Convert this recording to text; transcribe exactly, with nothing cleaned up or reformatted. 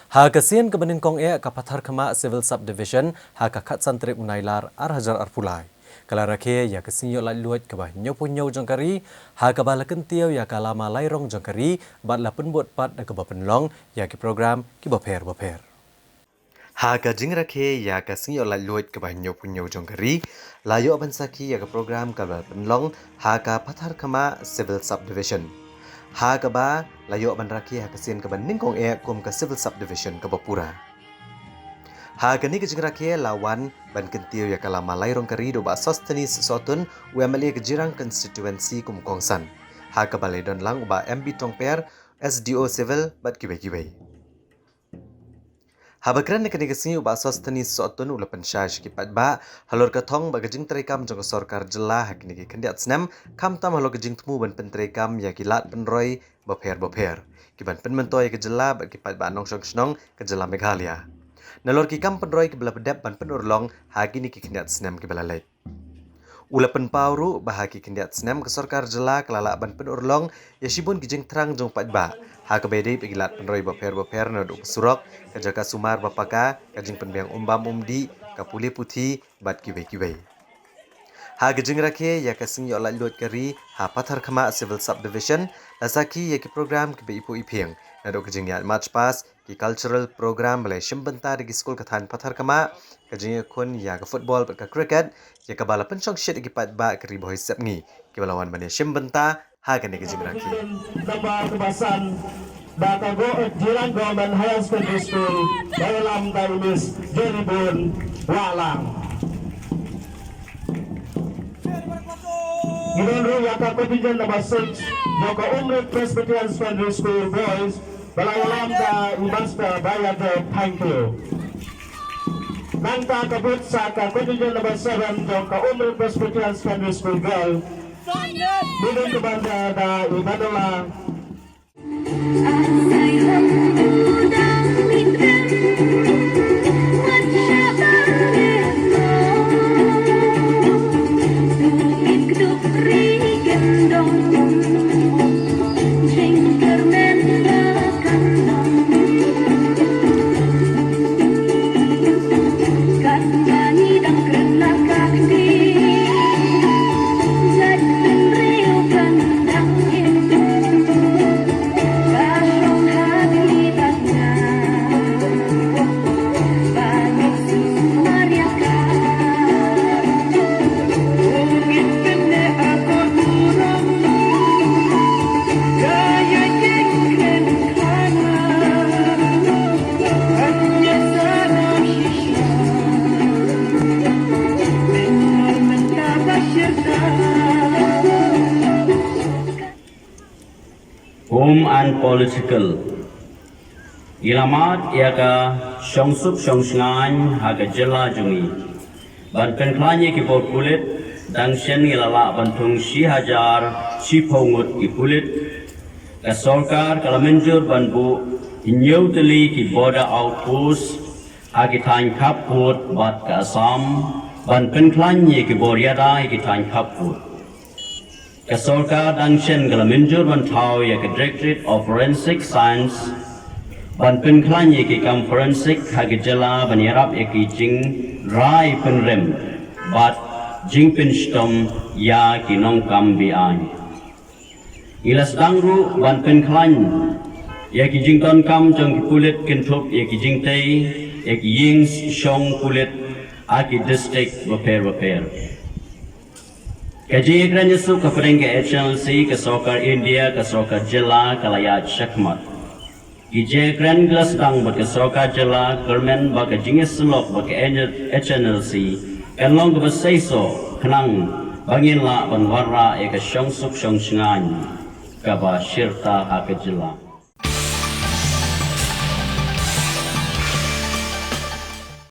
Ha ka sien kaba nyngkong eh, ka Patharkhmah Civil Subdivision, ha ka khatsan tarik u Nailar ar hajar arphew lai, ka la rakhe ïa ka sngi ïoh laitluid kaba hynñiewphew hynñiew jong ka ri, ha kaba la kyntiew ïa ka lama lai rong jong ka ri bad la pynbud pat da kaba pynlong ïa ki program kiba pher bapher. Ha ka jingrakhe ïa ka sngi ïoh laitluid kaba hynñiewphew hynñiew jong ka ri, la ïoh ban sakhi ïa ka program kaba la pynlong ha ka Patharkhmah Civil Subdivision, ha kaba la ïoh ban rakhe ha ka sien kaba nyngkong eh kum ka Civil Subdivision kaba pura. Ha kane ka jingrakhe la wan ban kyntiew ïa ka lama lai rong ka ri da u Bah Sosthenes Sohtun, u M L A ka Jirang Constituency kum u kongsan, ha kaba la ïadon lang u Bah M B Tongper, S D O Civil bad kiwei kiwei. Haba kren ha kane ka sngi, u Bah Sosthenes Sohtun u la pynshai sha ki paidbah halor ka thong bad ka jingtreikam jong ka sorkar jylla ha kine ki khyndiat snem, khamtam halor ka jingthmu ban pyntreikam ïa ki lad pynroi bapher bapher, ki ban pynmyntoi ïa ka jylla bad ki paidbah nongshong shnong ka jylla Meghalaya, nalor ki kam pynroi kiba la pyndep ban pynurlong ha kine ki khyndiat snem kiba la leit. U la pynpaw ruh ba ha ki khyndiat snem ka sorkar jylla ka la lah ban pynurlong ïa shibun ki jingthrang jong paidbah, ha kaba ïadei bad ki lad pynroi bapher bapher, naduh ka surok, ka jaka sumar ba paka, ka jingpynbiang um bam um dih, ka pule puthi bad kiwei kiwei. Ha ka jingrakhe ïa ka sngi ïoh laitluid ka ri ha Patharkhmah Civil Subdivision, la sakhi ïa ki program kiba ipoh iphieng, naduh ka jingïaid march past, ki cultural program ba la ïashim bynta da ki skul ka thaiñ Patharkhmah, ka jingïakhun ïa ka football bad ka cricket, ïa kaba la pynshongshit ïa ki paidbah ka Ri Bhoi Sepngi, kiba la wan ban ïashim bynta ha kane ka jingrakhe. Nambar kaba san, da ka Go-, Jirang Government Higher Secondary School, ba ïalam da i Miss Jerrybone Wahlang. Ngi don ruh ïa ka contingent number six, jong ka Umrit Presbyterian Secondary School Boys, ba la ïalam da i Master Baïadep Thangkhiew. Nangta ka bud sa ka contingent number seven, jong ka Umrit Presbyterian Secondary School Girl, ba don ka banda da i Manuela. Home and political. Ngi la mad ïa ka shongsuk shongshngaiñ ha ka jylla jong ngi ban pynkhlaiñ ïa ki bor pulit. Dang shen ngi la lah ban thung shi hajar shiphew ngut ki pulit. Ka sorkar ka la mynjur ban buh hynñiew tylli ki border outpost ha ki thaiñ khappud bad ka Assam ban pynkhlaiñ ïa ki bor ïada ïa ki thaiñ khappud. Ka sorkar dang shen ka la mynjur ban thaw ïa ka Directorate of Forensic Science ban pynkhlaiñ ïa ki kam forensic ha ka jylla ban ïarap ïa ki jingrai pynrem bad jingpynshitom ïa ki nongkam beaiñ. Ngi la sdang ruh ban pynkhlaiñ ïa ki jingdonkam jong ki pulit kynthup ïa ki jingtei ïa ki ïing shong pulit ha ki district bapher bapher. Ka jingïakren ïasuk hapdeng ka H N L C, ka sorkar India, ka sorkar jylla ka la ïaid shakhmat. Ki jingïakren ki la sdang bad ka sorkar jylla, kyrmen ba ka jingïasyllok bad ka H N L C kan long kaba seisoh khnang ba ngin lah ban wanrah ïa ka shongsuk shongshngaiñ kaba shirta ha ka jylla.